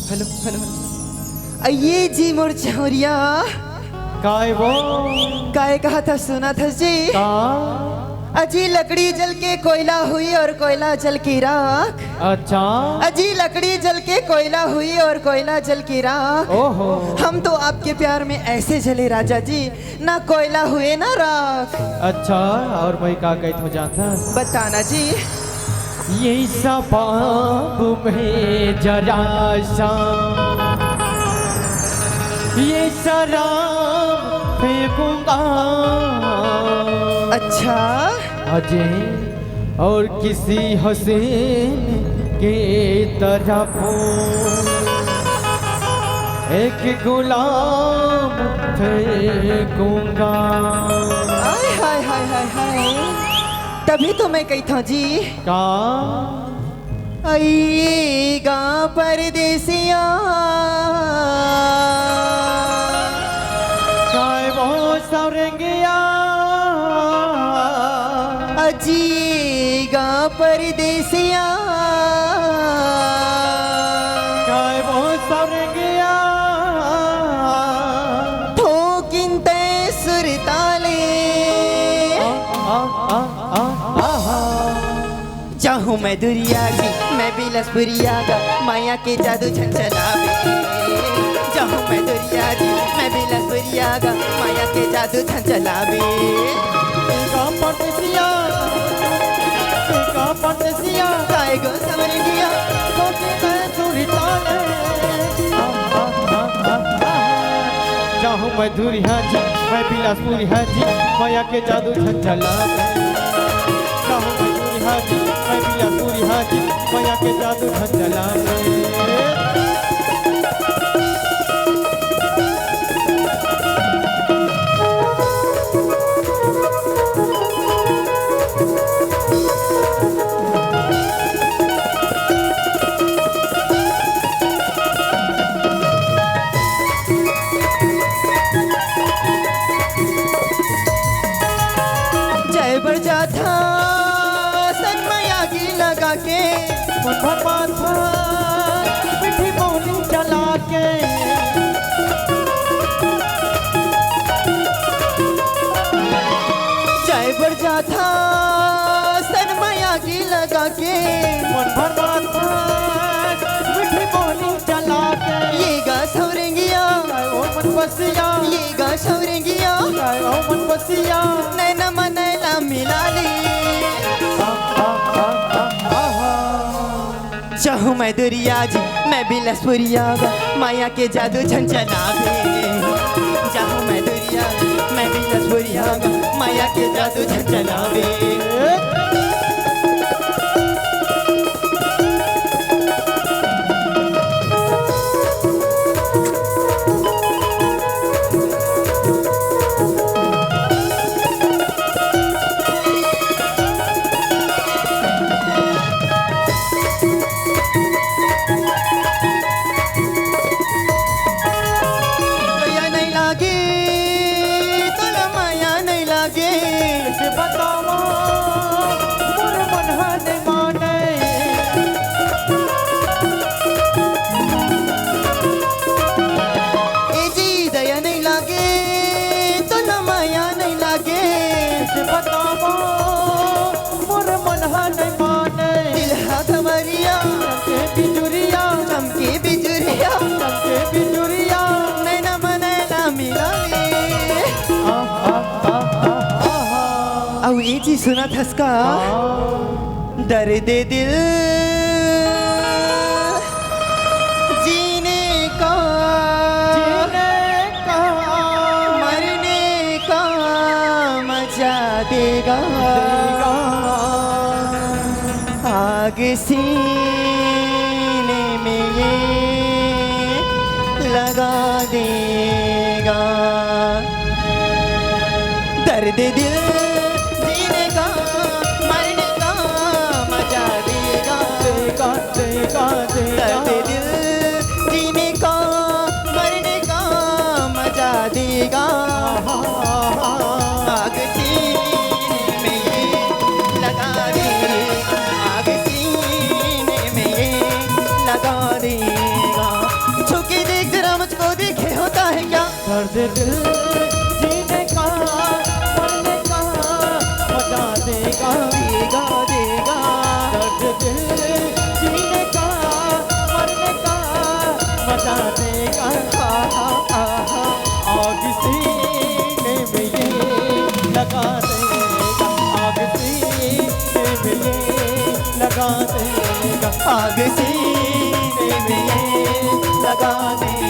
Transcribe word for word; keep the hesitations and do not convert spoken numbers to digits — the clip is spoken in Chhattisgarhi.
Hello, hello, hello. अइये जी मोर छौरिया। काय वो? काय कहा था, सुना था जी? का? अजी लकड़ी जल के कोयला हुई और कोयला जल की राख। अच्छा। अजी लकड़ी जल के कोयला हुई और कोयला जल की राख। ओहो। हम तो आपके प्यार में ऐसे जले राजा जी, ना कोयला हुए ना राख। अच्छा, और मैं का कहत हूँ जानता? बताना जी। ये शबाब में जरा सा, ये शराब फेंकूंगा। अच्छा। अजय और किसी हसीन की तरफ एक गुलाम फेंकूंगा। हाय, हाय, हाय, हाय, हाय। तभी तो मैं कही था जी। का? अइगा परदेसिया। काय वो सौरंगिया? अजीगा परदेसिया। काय वो सौरंगिया? ठोकिन तै सुरताले। आ, आ, आ, आ, आहा। चाहूं मैं दुरिया जी, मैं बिलासपुरिया गा, माया के जादू झन चलावे। चाहूं मैं दुरिया जी, मैं बिलासपुरिया गा, माया के जादू झन चलावे। तेगा परदेसिया, तेगा परदेसिया, काय गो सवरंगिया, कोकी मैं सुरताले। चाहूं मैं दुरिहा जी, मैं बिलासपुरिहा जी, माया के जादू झन चलावे। चाहूं मैं दुरिहा जी, मैं बिलासपुरिहा जी, माया के जादू झन चलावे। जय बर जाथा, तन म आगी लगा के। मन भर माथा, मीठी बोली चला के। जय बर जाथा, तन म आगी लगा के। मन भर माथा, मीठी बोली चला के। ये गा सौरंगिया। काय ओ मन बसिया। ये गा सौरंगिया। काय ओ मन बसिया। नैना म नैना मिला ले। आ, आ, आ, आ, आहा। चाहूं मैं दुरिया जी, मैं बिलासपुरिया गा, माया के जादू झन चलावे। चाहूं मैं दुरिया जी, मैं बिलासपुरिया गा, माया के जादू झन चलावे। दया नहीं लागे, तोला माया नहीं लागे। कइसे बतावं, मोर मन ह नहीं माने। ए जी, दया नहीं लागे, तोला माया नहीं लागे। कइसे बतावं, मोर मन ह नहीं माने। दिल हा घमरिया, चमके बिजुरिया। चमके बिजुरिया। चमके बिजुरिया। नैना म नैना मिला ले। आ, आ, आ, आ, आ, आ। अउ ए जी सुनत हस का? हाँ। दर्द दिल जीने का, जीने का, मरने का मजा देगा। देगा। आग सीने में ये लगा देगा। दर्द दिल जीने का, मरने का मजा देगा। देगा, देगा, देगा। दर्द दिल जीने का, मरने का मजा देगा। आहा। आग सीने में ये लगा दे, आग सीने में ये लगा देगा। दर्द दिल जीने का, मरने का, मजा देगा, देगा, देगा। दर्द दिल जीने का, मरने का, मजा देगा। आहा, आहा, आग सीने में ये लगा देगा, आग सीने में ये लगा देगा, आग सीने में ये लगा देगा।